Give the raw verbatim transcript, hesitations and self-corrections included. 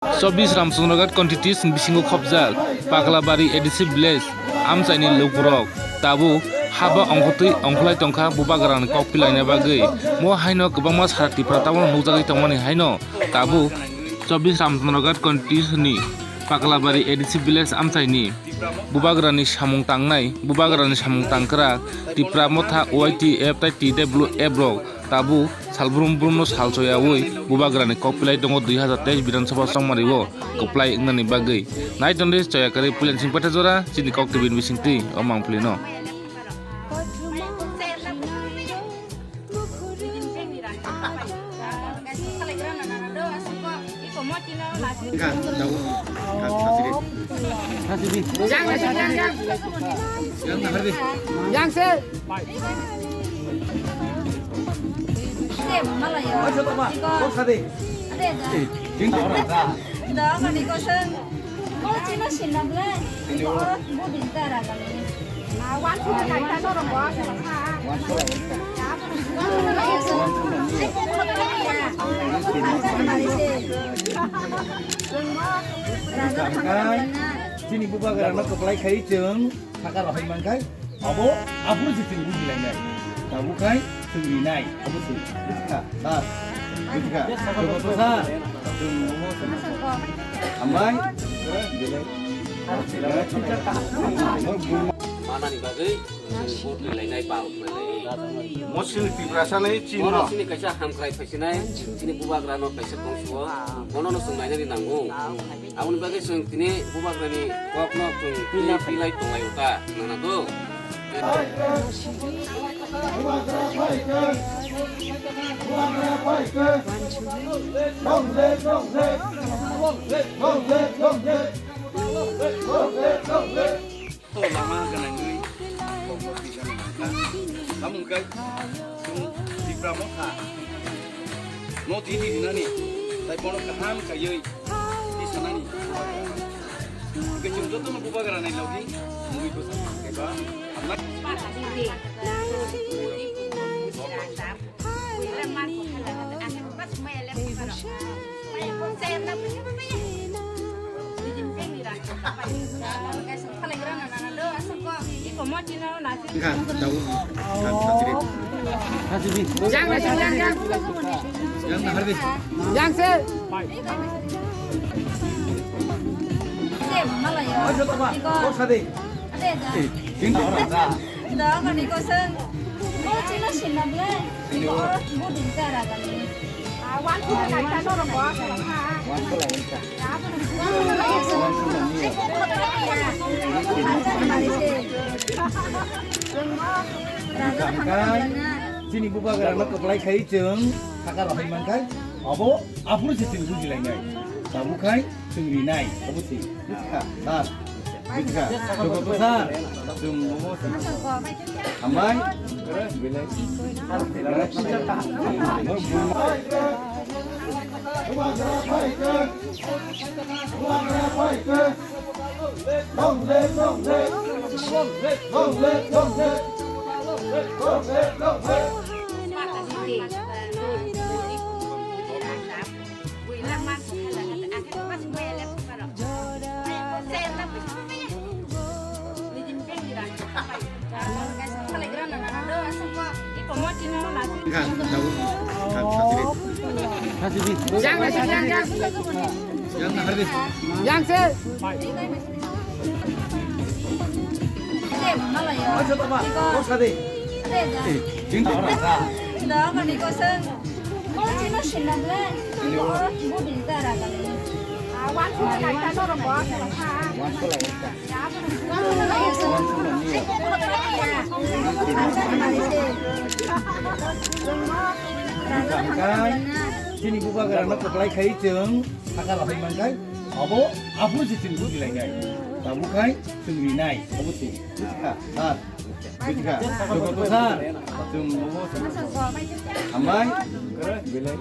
Chobbish Ramchandraghat constituency ni bisingo khopjak Paklabari A D C village amchaini lukurok tabuk haba ongkhotwi ongkholai tongkha bubagrani kok pilaina bagwi. Mo haino kwbangma sara Tipra tabukno nukjagwi tongmani haino tabuk chobbish Ramchandraghat constituency ni Paklabari A D C village amchaini bubagrani samung tangnai, bubagrani samung tangkrak Tipra Motha, Y T F tai T W F rok tabuk salbrum brumno salchoyaui bubagrani kok pilai tongo dui hazar teis Bidhan Sabha chongmario kwplai wngnani bagwi. Nai tongdi Choyakari Puilensing Pathajora chini kok T V ni bisingtwi o mangpilino. Yang se. Chini bubagrano kwplai khai chwng. Saka rohai mankhai, abo aphuru se chwng bujilainai. Tabuk khai chwng rinai, abo se. Bujikha, sir. Bujikha. Jogoto sir. Chwng momo se. Hambai. Manani bagwi chwng vote rilainai, ba. Mosini Tiprasa ni chini. Bono chini kaisa hamkrai phaisinai, chini bubagrano kaisa tongsuo. Bonono chwng nainani nango. Aboni bagwi chwng tini bubagrani kokno chwng tini pilai tonglaio ta, nana do? To lama gwnangwi kokno twijani nangkha. Tamo hwnkhe chwng Tipra Motha no twi twi rinani, tai bono kaham kaiwi tisanani. Hwnkhe chwng jotono bubagrani logi mungwi bwsa eba hamlak. Yang se. Chini bubagrano kwplai khai chwng saka rohai mankhai, abo aphuru se chwng bujilainai. Tabuk khai chwng rinai, abo se. Bujikha, sir. Bujikha. Jogoto sir. Chwng momo se. Hambai. Yang se. Chini bubagrano kwplai khai chwng saka rohai mankhai, abo aphuru se chwng bujilainai. Tabuk khai chwng rinai, abo se. Bujikha, sir. Bujikha. Jogoto sir. Chwng momo se. Hambai. Belai.